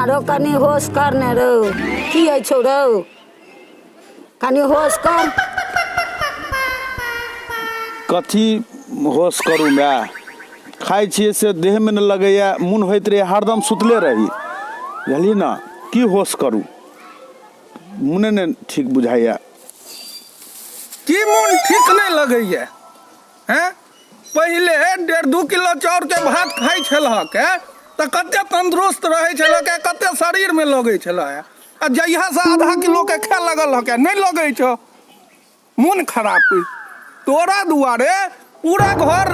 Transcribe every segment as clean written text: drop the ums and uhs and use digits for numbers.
रौ, कनि होश कर ने रौ, की होइ छौ रौ, कनि होश कर। कथी होश करू माय? खाइ छियै से देहमे नहि लगैए, मोन होइत रहैए हरदम सुतले रही, बुझलियै ने? की होश करू, मोने नहि ठीक बुझाइए। की मोन ठीक नहि लगैए? हैं, पहिले 1.5-2 किलो चाउरके भात खाइ छलहक है तऽ कते तंदुरुस्त रहै छलहक है, कते शरीरमे लगै छलह है, आ जहियासँ आधा किलोके खाए लगल हक नहि लगै छौ। मोन खराब अइ तोरा दुआरे, पूरा घर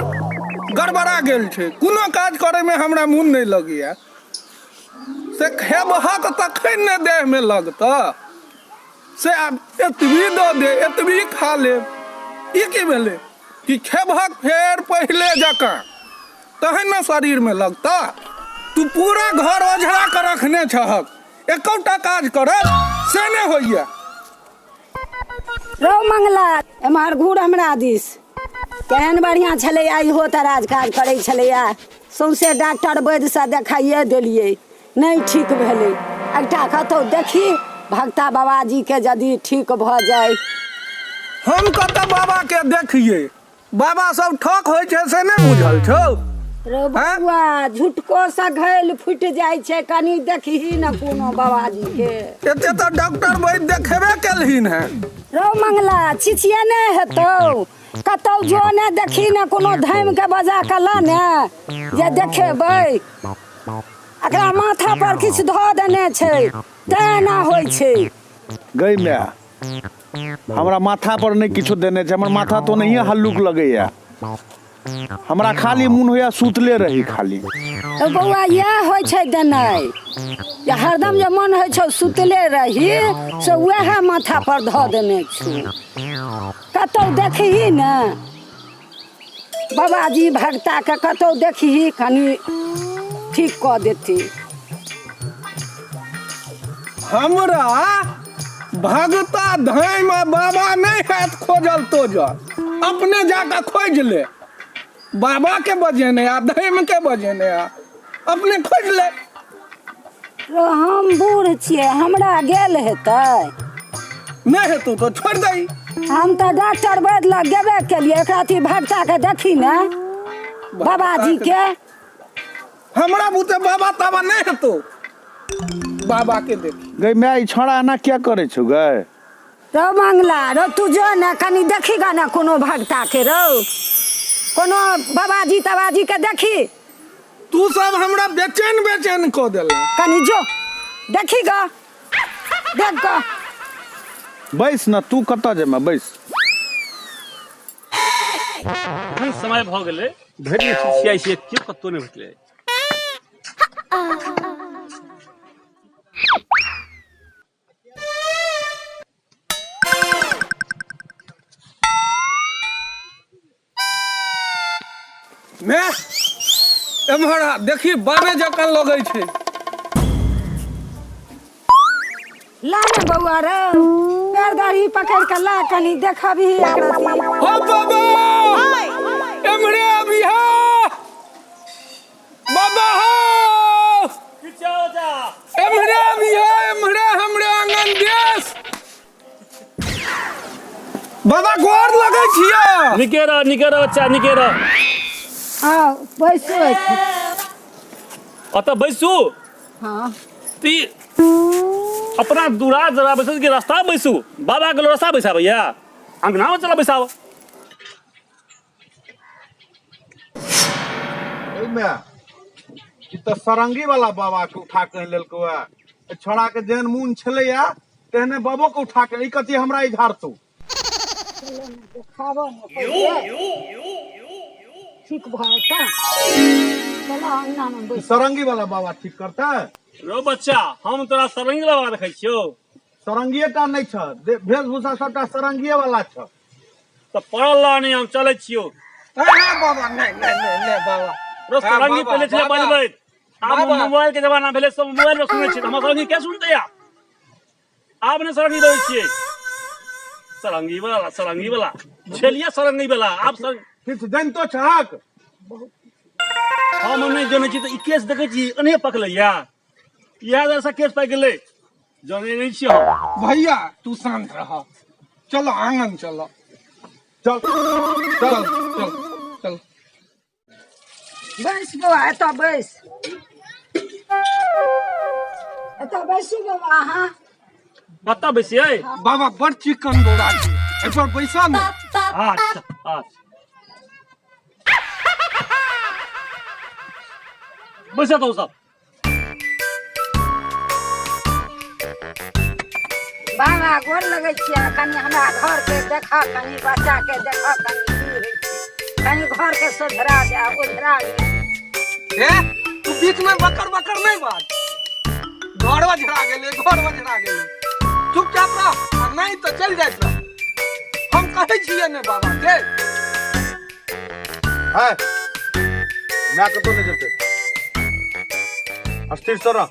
गड़बड़ा गेल छै, कोनो काज करैमे हमरा मोन नहि लगैए। से खेबहक तखन ने देहमे लगतऽ। से आब एतबी दऽ दे, एतबी खा लेब, ई की भेलै? कि खेबहक फेर पहिले जकाँ तहन ने शरीरमे लगतऽ। तू पूरा घर ओझरा कऽ रखने छहक, एकोटा काज करब से नहि होइए। रौ मंगला, एम्हर घूर हमरा दिस। केहन बढ़िआँ छलैया इहो तऽ राज काज करै छलैया। सौंसे डॉक्टर वैद्यसँ देखाइए देलियै, नहि ठीक भेलै। एकटा कतहु देखी भगता बाबाजीके, यदि ठीक भऽ जाय। हम कतऽ बाबाके देखियै? बाबा सब ठक होइ छै से नहि बुझल छौ? रो बौआ, झुटको से घैल फुटि जाइ छै, कनि देखही ने कोनो बाबाजी के। एते तऽ डॉक्टर वैद्य देखेबे केलहिन है। रौ मंगला, छिछिए नहि हेतौ? कतौ जो ने, देखी ने कोनो धैम के बजा के ला ने जे देखेबै। एकरा माथा पर किछु धऽ देने छै तें एना होइ छै। गई माय, हमरा माथा पर नहि किछो देने छै, हमर माथा तो नहिए हल्लुक लगैया, हमरा खाली मोन होइया सुतले रही खाली। तो बौआ, इएह होइ छै देनाइ जे हरदम जे मन होइ छौ सुतले रही, से उएह माथा पर धऽ देने छौ। कतौ देखही ने बाबाजी भगताके, कतौ देखही, कनि ठीक कऽ देती। हमरा भगता धाम आ बाबा नहि हैत खोजल तोजल, अपने जाकऽ खोजि ले। बाबा के बजेने आ धैम के बजेने आ, अपने खोजि ले। रो, हम बूढ़ छियै, हमरा गेल हेतै? नहि हेतौ तऽ छोड़ि दही। हम तऽ डॉक्टर वैद्य लग गेबे केलियै, एकरा अथी भगता के देखी ने बाबाजी के। हमरा बुते बाबा ताबा नहि हेतौ, बाबा के देखी। गई माय, ई छौड़ा एना किया करै छौ गई? रौ मंगला, रौ तू जो ने, कनि देखी गा ने कोनो भगता के, रौ कोनो बाबाजी तबाजी के देखी। तू सब हमरा बेचैन बेचैन कऽ देला। कनि जो देखी गा, देख गा। बैस न तू, कतऽ जेमे, बैस। एखन समय भऽ गेलै, भरि दिन छिछियाइ छियै, केओ कतहु नहि भेटलै। मे एम्हर आ, देखी बाबे जकाँ लगै छै। ला ने बौआ रौ, पैर दाढ़ी पकड़ के ला, कनी देखबही एकरा। हो बाबा, एम्हरे अबिहा बाबा, हो एम्हरे अबिहा, एम्हरे हमरे आंगन देश। बाबा, गोर लगै छियै। निके रह, निके रह बच्चा, निके रह। आउ, बैसू एहिठाम। ओतऽ बैसू? हाँ। ती अपना दूरा जरा बैसू कि रास्ता बैसू? बाबा के रास्ता बैसाबैया? अंगना में चला बैसाब। एहिमे ई तऽ सरंगी वाला बाबा के उठा के आनि लेलकौ है। एहि छौड़ा के जेहन मोन छलैया तेहने बाबो के उठा के ई कथी हमरा ई झाड़तौ। देखाबो ने पहिले, ठीक भऽ जेतै। चलो अंगना में ई बैस। सरंगी वाला बाबा ठीक करतै? रो बच्चा, हम तोरा सरंगी वाला बाबा देखै छियौ। सरंगिए टा नहि छ, वेशभूषा सबटा सरंगिए वाला छ। तऽ पड़ल रह, नहि हम चलै छियौ। नहीं बाबा, नहीं नहीं नहीं नहीं बाबा। रो हाँ, सरंगी बाबा, पहिले छलै बाबा। बजबैत, आब बाबा। मोबाइल के जमाना भेलै, सब मोबाइल में सुनै छै, तऽ हमर सरंगी के सुनतै? आब आब नहि सरंगी बजै छियै। सरंगी वाला, सरंगी वाला छलियै, सरंगी वाला आब सर किछु जनितो छहक? हम नहि जनै छी तऽ ई केस देखै छी एने पकलैया। इएह दर से केस पाकि गेलै, जनै नहि छियै हम। भैया तू शांत रह, चलो आंगन चलो। चल चल चल चल। बैस बौआ, एतऽ बैस, एतऽ बैसू बौआ अहाँ। कतऽ बैसियै? बाबा बड़ चिकन बोरा छै, एहिपर बैसा ने। अच्छा अच्छा, बैसत हो सब। बाबा गोर लगै छियै, कनि हमरा घरके देखऽ, कनि बच्चाके देखऽ, कनि की होइ छै, कनि घरके सोझरा दे, ओझरा दे। हे तू बीच में बकर बकर नहीं बाज, घर ओझरा गेलै, घर ओझरा गेलै, चुपचाप रह आ नहीं तो चल जाइत रह। हम कहै छियै ने बाबा के। है माय कतौ नहि जेतै, स्थिर से रह।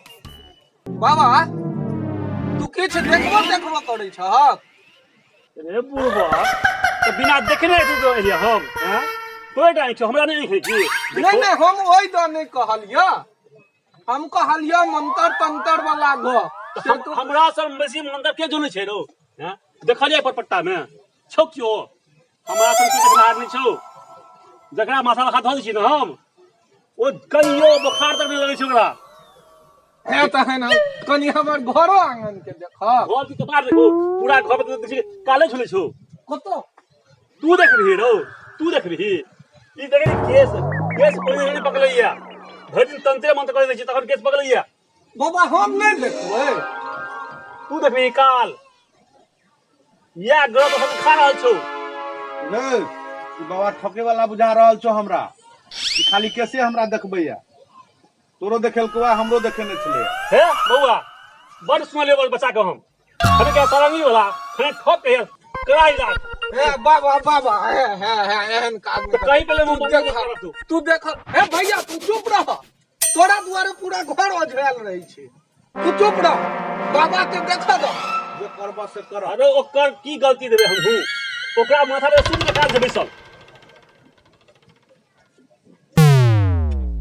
बाबा तू किछु देखबो देखबो करै छहक? रे बुढ़बा, तऽ बिना देखने तू तो एलियै हम, हैं? तोरे टा आँखि छौ, हमरा नहि आँखि की? नहीं नहीं, हम ओहि दऽ नहीं कहलियै, हम कहलियै मंतर तंतर वाला गप। से तू हमरा सब बेसी मंतर के जनै छै रौ? हैं? देखलियै पर पट्टा में छौ क्यों? हमरा सब के देखनार नहि छौ। जकरा माथा लखा धऽ दै छी ने हम, ओ कहियो बोखार तक नहि लगै छै ओकरा। हे तहन हम कनि हमर घरो आंगन के देख। घर के कपार देखो, पूरा घर में देखी काले झुलै छौ। कतौ तू देखबिही रौ, तू देखबिही। ई देखै केस केस कोई नहीं पकड़ैया, भरि दिन तंत्रे मंत्र करै छै तखन केस पकड़ैया। बाबा हम नहीं देखबै। तू देखबिही काल इएह ग्रह हम खा रहल छौ। रे ई बाबा ठके वाला बुझा रहल छौ हमरा, ई खाली कैसे हमरा देखबैया, तोरो देखेलकौ आ हमरो देखेने छलै। हे बौआ बड़ सुनलियै बड़ बच्चा के हम खने के सारंगी वाला खने ठक के करा इलाज। हे बाबा बाबा, हे हे हे एहन काज नहीं। कहीं पहले मुंह बंद कर तू, तू देख। हे भैया तू चुप रह, तोरा दुआरे पूरा घर ओझरायल रहै छै, तू चुप रह, बाबा के देख दो। जे करबा से कर। अरे ओकर की गलती देबै हमहू, ओकरा माथा पे सुन के काज बैसल।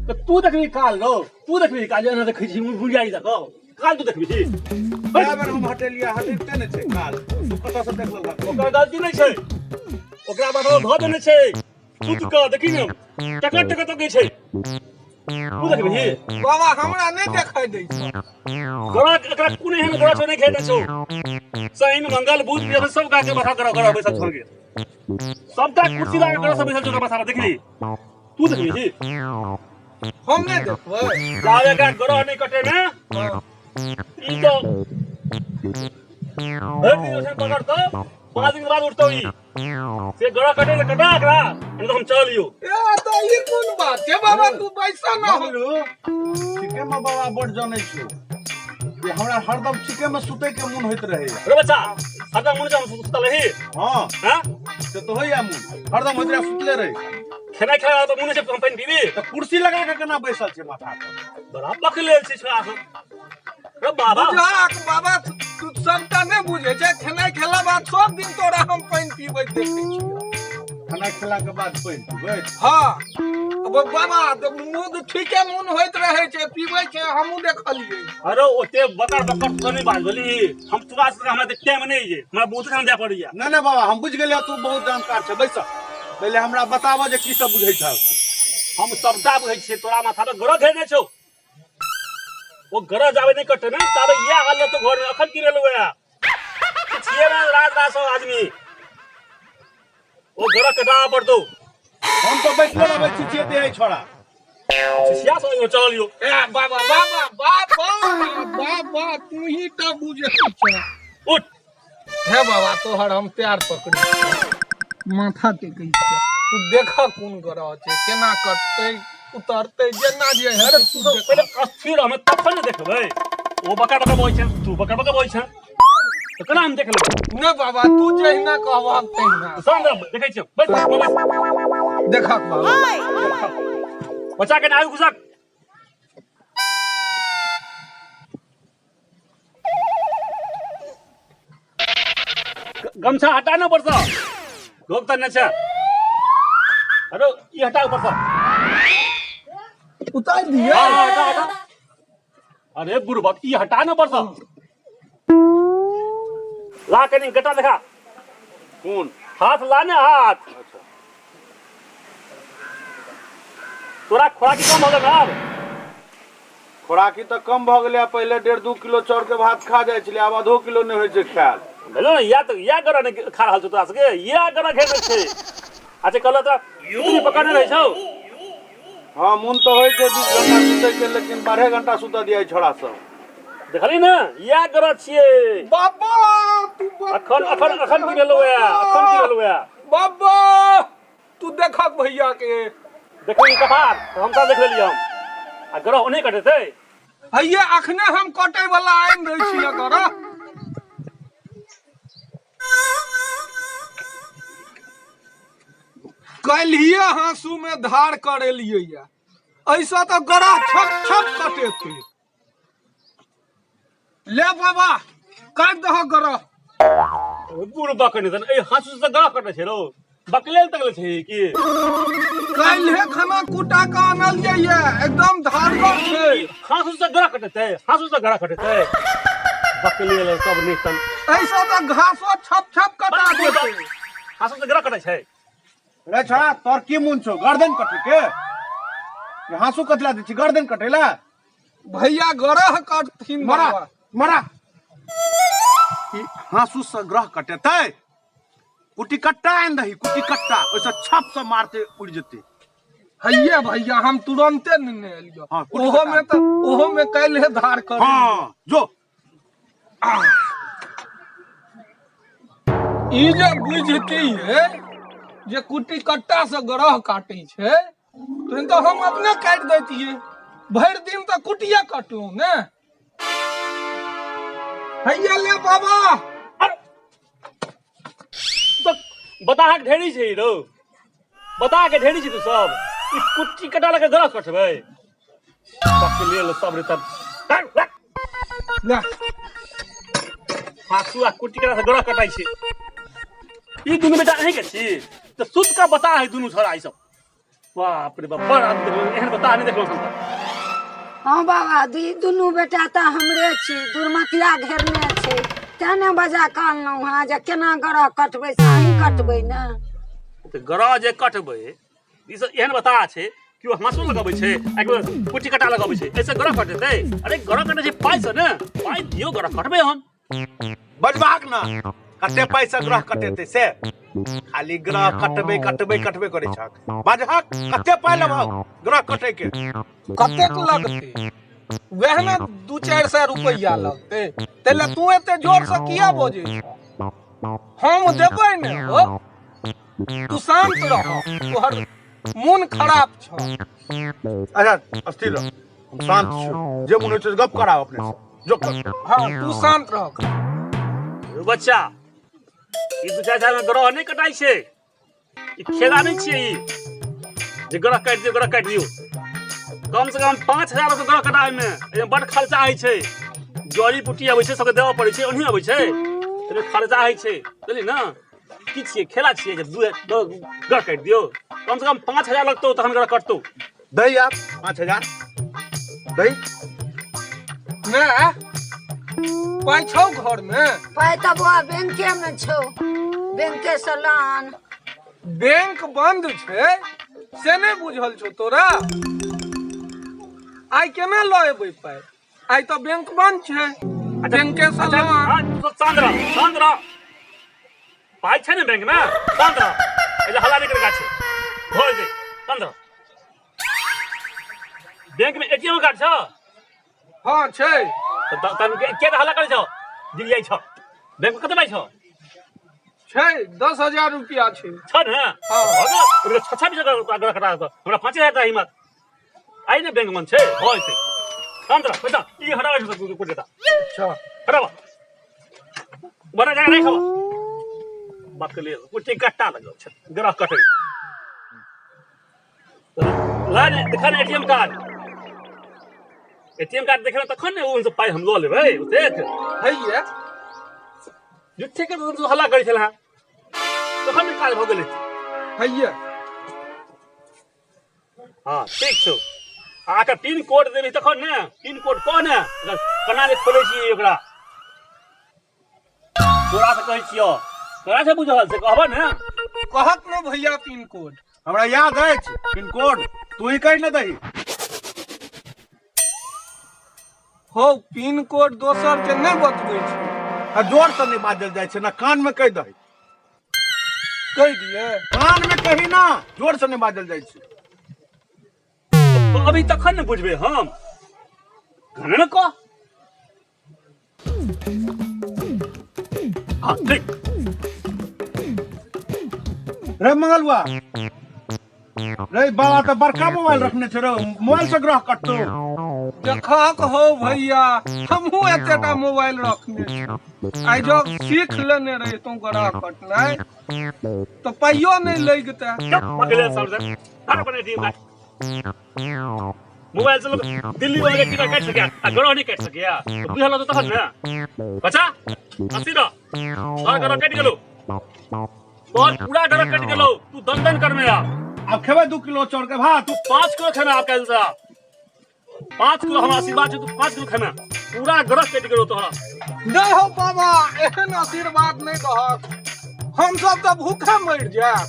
तऽ तू देखबी काल रौ, तू देखबी काल, एना देखै छी बुढ़िया देखो काल, तू देखबी। कए बेर हम हटेलियै, हटेते नहि छै काल, तू कतऽ से देख लेलक? ओकर गलती नहि छै, ओकरा माथा धऽ देने छै सुत कऽ, देखी ने टकर टकर तकै छै। तू देखबी बाबा हमरा नहि देखाइ दै छै। गोरा एकरा कोन एहन गोरा छौ नहि खाइ छौ? शनि मंगल बुध बृहस्पति सब गा के माथा गड़ा गड़ा बैसल छौ गे, सबटा कुर्सी लगा के सब बैसल छौ माथा पर, देखली तू देखबी? हम नहि देखबै। जाबे एकरा ग्रह नहि कटे ने ई तो भरि दिन ओछाइन पकड़तौ, 5 दिन बाद उठतौ ई, से ग्रह कटे ने कटा एकरा, नहीं तो हम चल लियो। ए तो ई कोन बात छै बाबा, तू बैसा ना हो। ठीके में बाबा बड़ जनै छौ, जे हमरा हरदम ठीके में सुतै के मोन होइत रहैया। रे बच्चा हरदम मोन छै सुतल रही? हाँ। हाँ से तो होइया मोन, हरदम होइत रहै सुतले रही। खेनाइ खेला तऽ मोन छै हम पानि पीबी। तऽ कुर्सी लगा के केना बैसल छै माथा पर? बड़ा बकलेल छै छोड़ा सब। रे बाबा बुझाक बाबा तू सबटा नहि बुझै छै, खेनाइ खेला बाद सब दिन तोरा हम पानि पीबैत देखै छियौ। खेनाइ खेला के बाद पानि पीबै? हाँ बाबा मुँह ठीके मोन होइत रहै छै पीबै छै, हमहूँ देखलियै। अरे ओते बकर बकर तो नहीं बात बोली, हम तोरा से हमरा टाइम नहीं है, हमरा बहुत काम जाय पड़ैया। नहीं नहीं बाबा हम बुझि गेलियै तू बहुत जानकार छै, बैस पहिले हमरा बताबऽ जे की सब बुझै छह। हम सबटा बुझै छियै, तोरा माथा पर ग्रह घेरने छौ, ओ ग्रह जाबे नहीं कटे ने ताबे इएह हाल रहतौ घर में। अखन की भेलौ है छियै ने राज राज सब आदमी, ओ ग्रह कटा पड़तौ। हम तो बैठले रहबै छिछिएते है छोड़ा। छिछिया सब चल लियो। ए बाबा बाबा बाबा बाबा तू ही तऽ बुझै छह। उठ हे बाबा तोहर हम प्यार पकड़ै माथा टेकै छियौ, तू देख कोन ग्रह छै, केना कटतै उतरतै जेना जे हेतै तू तू पहिले अस्थिर रहमे तखन ने देखबै। ओ बकर बकर बजै छै, तू बकर बकर बजै छै, तऽ केना हम देख लेबै? नहि बाबा तू जहिना कहबहक तहिना। संग देखै छियौ, बैस बैस देखक बाबा। बच्चा के आगू घुसक। गमछा हटा ना ऊपर से, लोग तऽ नहि छै। अरे ई हटा ऊपर से। उतारि दिअ। हाँ, हटा हटा। अरे बुढ़बक ई हटा ने परसँ ला कनी गटा देखा। कोन? हाथ ला ने हाथ। अच्छा। तोरा खोराकी कम भऽ गेल आब? खोराकी तऽ कम भऽ गेलै। पहिले 1.5-2 किलो चाउरके भात खा जाइ छलै, आब आधो किलो नहि होइ छै खायल। भेलो ने, इएह तऽ इएह गरह नहि खा रहल छौ तोरा सबके, इएह गरह घेरने छै। अच्छा कहलहुँ तोरा सुतनी पकड़ने रहै छौ? हाँ, मोन तऽ होइ छै 20 घंटा सुतैके, लेकिन 12 घंटा सुतऽ दिया छोड़ा सब। देखली ने, इएह गरह छियै। बाबा तू अखन अखन अखन की भेलौ या, अखन की भेलौ या? बाबा तू देखक भैया के। देखली कपार हम सब देख लेलियै हम, आ ग्रह ओने कटेतै। हैये अखने हम कटे वाला आनि दै छियै ग्रह। काल्हिए हाँसू में धार करेलियै या, ऐसा तऽ ग्रह छप छप कटेतै। ले बाबा काटि दहक ग्रह। बुढ़ बकने तन ए हाँसू से ग्रह कटे छै रौ, बकलेल तकले छै की? काल्हे खाना कुटा के आनलियै ये, एकदम धारगर छै। हाँसू से ग्रह कटेतै, हाँसू से ग्रह कटेतै, बकलेल सब नितन। ऐसा तऽ घासो छप छप कटा देतै। हाँसू से ग्रह कटे छै। रे छोड़ा, तोर की मुन छौ गर्दन कटे के? हाँसू कतला दै छी गर्दन कटेला? भैया ग्रह कटथिन। मरा बाबा। मरा, ई हाँसू से ग्रह कटेतै? कुटी कट्टा आनि दही, कुटी कट्टा, ओहिसँ छप से मारते उड़ि जेतै। हैये भैया हम तुरंते नेने एलियो। हाँ, कुटी ओहो कट्टा। में तऽ ओहो में काल्हे धार कर। हाँ जो। ई जे बुझतियै जे कुटी कट्टा से ग्रह काटै छै, तहन तऽ हम अपने काटि दैतियै। भरि दिन तऽ कुटिया कटलहुँ ने। हैया ले बाबा। अरे तो बता के ढेरी छै रौ, बता के ढेरी छै। तू सब ई कुट्टी कटा लके ग्रह कटबै, बकलेल सब रे तब। ले। हाँसू आ कुट्टी कटा से ग्रह कटाइ छै। ई दुनू बेटा अहीं के छी तऽ सुत का बता है दुनू छोरा ई सब। बाप रे बाप, बड़ आदमी देखलहुँ, एहन बता नहि देखलहुँ हम तऽ। हाँ बाबा, ई दुनू बेटा तऽ हमरे छी, दुर्मतिया घेरने छै, तें ने बजा कऽ अनलहुँ हँ जे केना ग्रह कटबै से अहीं कटबै ने। तऽ ग्रह जे कटबै, ई सब एहन बता छै कि ओ हाँसू लगबै छै आ केओ कुट्टी कटा लगबै छै, एहिसँ ग्रह कटेतै? अरे ग्रह कटै छै पाइसँ ने, पाइ दियौ ग्रह कटबै हम। बजबाक ना, कते पैसा ग्रह कटेतै से? खाली ग्रह कटबै कटबै कटबै करै छक। बजहक, कते पाइ लेबहक ग्रह कटै के? कतेक लगतै वएह ने, 200-400 रुपैआ लगतै। ताहि लए तू एते जोर से किया बजै छह? हम देबै ने हो, तू शांत रह, तोहर मोन खराब छह। अच्छा स्थिर रह, हम शांत छी, जे मोन होइ छै से गप कराब अपने से जो कर। हाँ तू शांत रह। रौ बच्चा, ई 2-4 हजार में ग्रह नहि कटाइ छै। ई खेला नहि छियै ई जे ग्रह काटि दियौ, ग्रह काटि दियौ। कम से कम 5000 के ग्रह कटाबै में एहिमे बड खर्चा होइ छै। जड़ी बूटी अबै छै, सबके देबऽ पड़ै छै, ओनही अबै छै, एहिमे खर्चा होइ छै, बुझलियै ने? की छियै, खेला छियै जे दू ग्रह काटि दियौ? कम से कम 5000 लगतौ तखन ग्रह कटतौ। दही आप 5000 दही। ने पाइ छौ घर में? पाइ तऽ बौआ बैंके में छौ, बैंके से लऽ आन। बैंक बंद छै से नहि बुझल छौ तोरा? आइ केना लऽ एबै पाइ? आइ तऽ बैंक बंद छै, बैंके से लऽ आन। हाँ, तू शांत रह, शांत रह। पाइ छै ने बैंक में, शांत रह, एहिजे हल्ला नहि करे छै, भऽ जेतै, शांत रह। बैंक में एटीएम कार्ड छौ? हाँ छै। तऽ तहन के तऽ हल्ला करै छौ, गिर जाइ छौ? बैंक में कते पाइ छौ? छै 10,000 रुपया छै। छौ ने? हाँ। भऽ गेल, ओकरा छह छह बीस ग्रह कटा देतौ। हमरा 5000 चाही मत। आइ ने बैंक मन छै, भऽ जेतै, शांत रह। पैसा ई हटाबै छै कुछ देता। अच्छा हटाबऽ, बड़ा जगह नहीं खबा। बकले कुट्टी कट्टा लगल छै ग्रह कटै ला ने। देखा ने एटीएम कार्ड, एटीएम कार्ड देखबै तखन ने ओ पाइ हम लऽ लेबै ओतेक। हैये। झूठे के तू हल्ला करै छल हँ, तखन ने काज भऽ गेलै। हैये। हाँ ठीक छौ। अहाँके पिन कोड देबै तखन ने, पिन कोड कह ने, केना जे खोलै छियै ओकरा। तोरा से कहै छियौ, तोरा से बुझल से कहबह ने। कहत ने भैया पिन कोड। हमरा याद अछि पिन कोड, तू ही कहि ने दही। हौ पिन कोड दोसर के नहि बतबै छै। आ जोर से नहि बाजल जाइ छै ना, कान में कहि दही। कहि दिए? कान में कही ना, जोर से नहि बाजल जाइ छै। तो अभी तखन ने बुझबै हम, घने ने कह। हाँ ठीक। रे मंगलुआ रे, बाबा तऽ बड़का मोबाइल रखने छै रे, मोबाइल से ग्रह कटतो। देखक हौ भैया, हमहूँ एतेटा मोबाइल रखने छी। आइ जब सीख लेने रहितहुँ ग्रह कटनाइ तऽ पाइयो नहि लगितै। चुप पकड़े सब से धर अपन एटीएम काट। मोबाइल से लोग दिल्ली वाले के टिकट काट सके आ ग्रह नहीं काट सके, तो बुझल होतो तखन ने। बच्चा हंसी रह, तोहर ग्रह कटि गेलौ, तोहर पूरा ग्रह कटि गेलौ, तू दन दन करमे आ। आब खेबै 2 किलो चाउर के भात? तू 5 किलो खेमे आब काल्हि से, 5 किलो हमरा आशीर्वाद छै, तू 5 किलो खेमे, पूरा ग्रह कटि गेलौ तोहरा। नहि हौ बाबा, एहन आशीर्वाद नहि दहक, हमसब तऽ भूखे मरि जायब।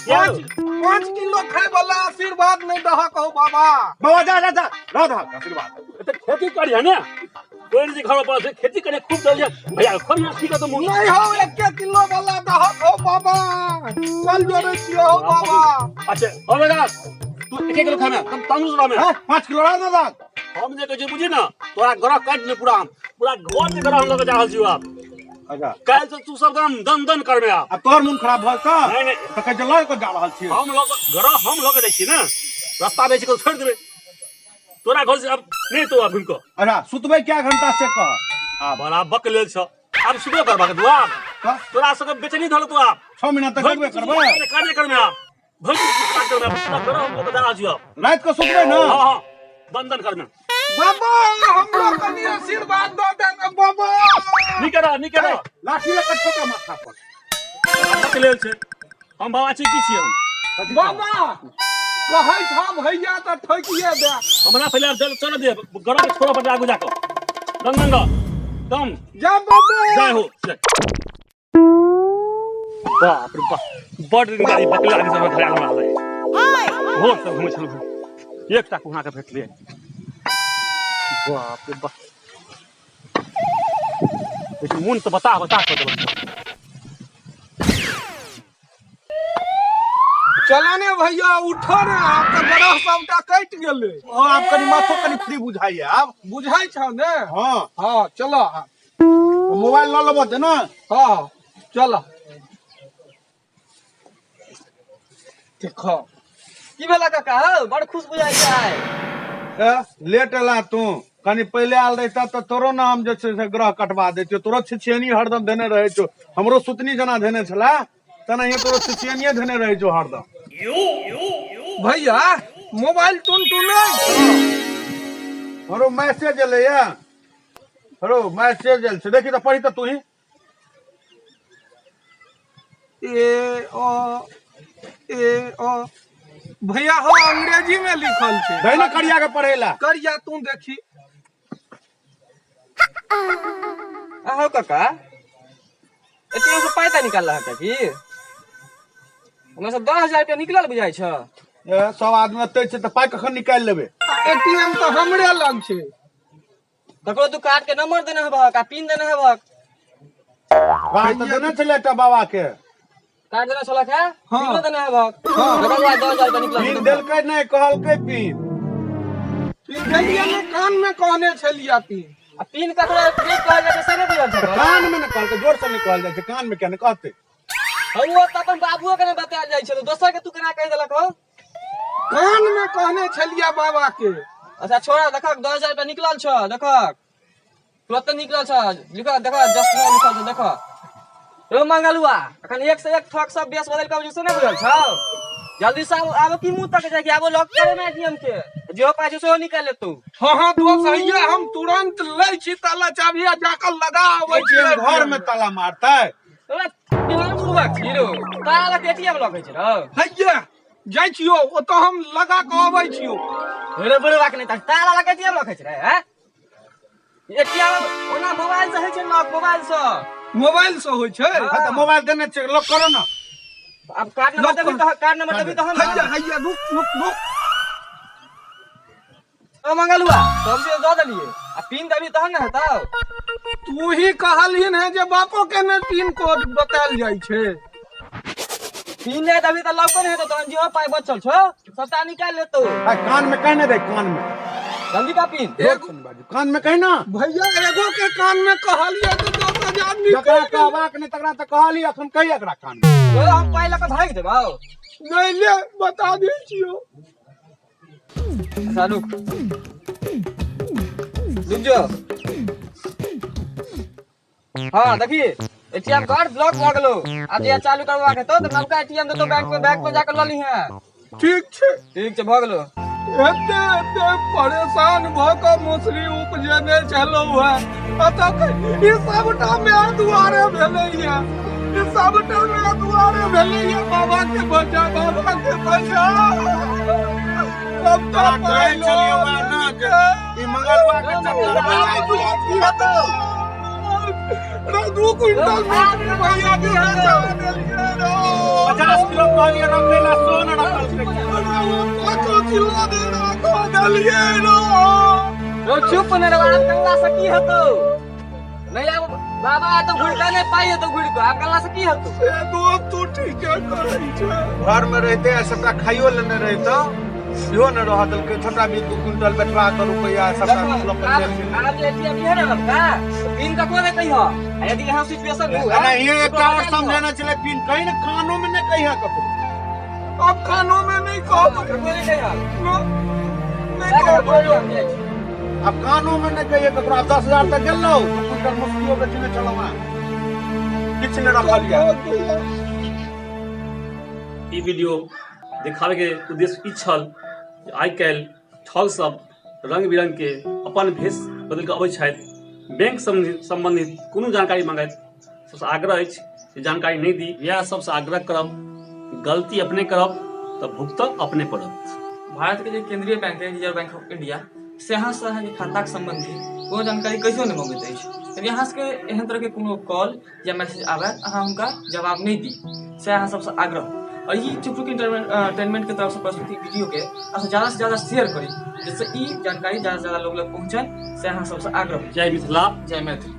5 किलो खाय वाला आशीर्वाद नहीं दहक हो बाबा। बाबा जा जा जा, रह दहक आशीर्वाद। एते खेती करिहे ने, कोई जे घर पर खेती करे खूब चल जा भैया, खोल ना ठीक है तो मुंह। नहीं हो 1 किलो वाला दहक हो बाबा, चल जोड़े छियो हो बाबा। अच्छा हो बेटा, तू 1 किलो खाना हम तंदुरुस्त रहमे। हां 5 किलो रह दहक। हम जे कहै छी बुझी ना, तोरा ग्रह काटि ले पूरा, पूरा घर के ग्रह हम लऽ के जा रहल छियौ आब। अच्छा काल्हि से तू सब दम दन दन करबे आब। अब तोहर मन खराब भऽ जेतौ? नहीं, नहीं। तऽ कहै छै लऽ कऽ जा रहल छियै। हम लऽ कऽ ग्रह हम लऽ कऽ जाइ छियै ने, रास्ता बेच कऽ छोड़ि देबै तोरा घर से, अब नहीं तो अब हुनको। अच्छा सुतबै क्या घंटा से कह? आ बड़ा बक लेल छ, आब सुतबे करबाक तू आब। तऽ? तोरा सबके बेचनी धल तू आब। 6 महीना तक करबे करबै। काजे करबे आब। भरि दिन काज करबे, पूरा ग्रह हम लऽ कऽ जा रहल छियौ आब। राति कऽ सुतबै ने? हाँ हाँ दन दन करबे। बाबा हमरो कनि आशीर्वाद दऽ दे ने बाबा। नीके रह, नीके रह। लाठी लऽ कऽ ठोका माथा पर। बक लेल छै। हम बाबा छी की छियै हम? बाबा कहै छह भैया तऽ ठोकिए दे। हमरा पहिले आब चल दे, ग्रह के छोड़ऽ पड़तै आगू जाकऽ। दन दन रह। दम। जा बाबा। जय हो, जय। बाप रे बाप, बड़ दिन गाड़ी बकला आदमी सब धरायल हमरा लगे। भोर से घुमै छलहुँ, एकटा कुहा के भेटलियै। बाप रे बाप, लेकिन मोन तऽ बता बता कऽ देलक। चला ने भैया, उठो ने, आब तऽ ग्रह सबटा कटि गेलै। हँ आब कनि माथो कनि फ्री बुझाइया आब। बुझाइ छौ ने? हँ हँ चलो आब। मोबाइल लऽ लेबऽ दे ने। हँ चलो। देखो की भेला काका हौ, बड़ खुश बुझाइ छै। ए, लेट एला तू, कनि पहिले आयल रहिता तऽ तोरो ने हम जे छै से ग्रह कटवा दैतियौ। तोरो छिछियनी हरदम धेने रहै छौ, हमरो सुतनी जेना धेने छला तेनाहिए तोरो छिछियनिये धेने रहै छौ हरदम। भैया मोबाइल टुन टुन हरो मैसेज एलैया, हरो मैसेज एल छै, देखी तऽ पढ़ी तऽ तू ही। ए ओ ए ओ भैया हो अंग्रेजी में लिखल छै। दही ने करिया के पढ़ेला। करिया तू देखी। आहो काका, एटीएम से पैसा निकाल रहा की? हमरा सब 10,000 रुपया निकलल बुझाइ छ। ए, सब आदमी एते छै तऽ पाइ कखन निकालि लेबै? एटीएम तऽ हमरे लग छै। ककरो तू कार्ड के नंबर देने हेबक आ पिन देने हेबक? कार्ड तऽ देने छलै एकटा बाबा के। कार्ड देने छलक है? हाँ। पिनो देने हेबक? तकर बाद 10,000 रुपया निकलल। पिन देलकै नहि, कहलकै पिन। पिन देलियै ने, कान में कहने छलियै पिन। आ पिन ककरो नहि कहल जाइ छै से नहि बुझल छौ? कान में ने कहलकै, जोर से नहि कहल जाइ छै, कान में किया नहि कहतै? हौ ओ तऽ अपन बाबुओ के नहि बतायल जाइ छै, तऽ दोसर के तू केना कहि देलक हौ? कान में कहने छलियै बाबा के। अच्छा छोड़ा, देखक 10,000 रुपया निकलल छौ, देखक तुरंत निकलल छौ, लिखल देख, जस्ट now लिखल छौ, देख। रौ मंगलुआ, अखन एक से एक ठक सब बेस बदल के से नहि बुझल छौ? जल्दी से आबो, आबो की मुंह तक जाय कि आबो लॉक करे में एटीएम के, जो पाइ छौ सेहो निकालि लेतौ। हाँ हाँ दोस्त हैया, हम तुरंत लै छी ताला चाभी आ जाकर लगा आबै छी। एटीएम घर में ताला मारतै? तोरा केहन बुड़बक छी रौ, ताला लऽ के एटीएम लॉक होइ छै रौ? हैया जाइ छियो ओतऽ हम लगा कऽ अबै छियो। रे बुढ़वा के नहीं ताला लगा एटीएम रखै छै रे हैं? एटीएम ओना मोबाइल से होइ छै लॉक, मोबाइल से। मोबाइल से होइ छै। हाँ। तऽ मोबाइल देने छै, लॉक करो ना। अब कार्ड नंबर देबी तऽ, कार्ड नंबर देबी तहन। हैया हैया रुक रुक रुक। ओ मंगलुआ सब चीज दऽ देलियै आ पिन देबी तहन ने हेतौ। तू ही कहलहिन है जे बापो के ने पिन कोड बतायल जाइ छै। पिन नहि देबी तऽ लॉक नहि हेतौ, तहन जेहो पाइ बचल छौ सबटा निकालि लेतौ। आ कान में कहने दे, कान में जल्दी का पिन। एगो कान में कहना भैया एगो के कान में कहलियै तऽ 10,000 जकरा निकलि गेल। कहबाक नहि तकरा तऽ कहली, अखन कही एकरा कान में। तो हम पाइ लऽ कऽ भागि देबौ। नहि ले बता दै छियौ। अच्छा रुक रुक जो। हाँ देखी एटीएम कार्ड ब्लॉक भऽ गेलो। आब जे चालू करबाक हेतौ तऽ नवका एटीएम देतौ बैंक में, बैंक में जाके लऽ लिहें। ठीक छै। ठीक छै भऽ गेलो। एते एते परेशान भऽ कऽ मौसरी उपजेने छलहुँ हेँ, एतऽ ई सबटा माय दुआरे भेलैया, ई सबटा माय दुआरे भेलैया। बाबा के बचा, बाबा के बचा, सबटा पाइ लऽ लेलकै। ई मंगलवा के चक्कर रे 2 क्विंटल मौसरी भैया के बेचा देलियै रे। 50 किलो कहलियै रखै ला, 100 ने रखलकै। 5 किलो दे राखो देलियै रे। रो चुप ने रे, आब कल्ला से की हेतौ? नहीं आब बाबा तो घुर के नहीं पाइ हेतौ, घुर के आब कल्ला से की हेतौ? से दोस्त तू ठीके करै छै। घर में रहते आ सबटा खाइयो लेने रहितौ, इहो ने रह देलकै। छोटा भी 2 क्विंटल बेचबा कऽ रुपैआ सबटा देखो, लऽ कऽ आब चलि गेलै। आब जे एटीएम इहे ने नवका, पिन ककरो नहि कहिह। आ यदि यहाँ सिचुएशन हुए, एना ये एकटा और तो समझेने छलै पिन कही ने, कानो में नहि कहिह ककरो। अब कानो में नहीं कहबै। ककरो नहि कहिह। नहीं जा कऽ कहबै। बोलियौ, हम जाइ छी। अब कानो में नहि कहिए ककरो। आब 10,000 तऽ गेलौ, 2 क्विंटल मसुरियो बेचने छलहुँ हँ, किछु नहि रखल यऽ। ई वीडियो देखाबे के उद्देश्य ई छल जे आइ काल्हि ठग सब रंग बिरंग के अपन भेष बदलि कऽ अबै छथि। बैंक संबंधित कोनो जानकारी मांगैत सबसँ आग्रह अछि जे जानकारी नहि दी। इएह सबसँ आग्रह करब, गलती अपने करब तऽ भुगतऽ अपने पड़त। भारत के जे केंद्रीय बैंक है रिजर्व बैंक ऑफ इंडिया, से अहाँ से अहाँके खाताके संबंधी कोनो जानकारी कहियो नहि मंगैत अछि। यदि अहाँ सबके एहन तरहके कोनो कॉल या मैसेज आबय अहाँ हुनका जवाब नहि दी, से अहाँ सबसँ आग्रह। और ई चुकचुक एंटरटेनमेंट के तरफ से प्रस्तुत वीडियो के अहाँ ज़्यादा से ज़्यादा शेयर करी, जिससे ई जानकारी ज़्यादा से ज़्यादा लोग लग पहुँचे, से अहाँ सबसँ आग्रह। जय मिथिला, जय मैथिली।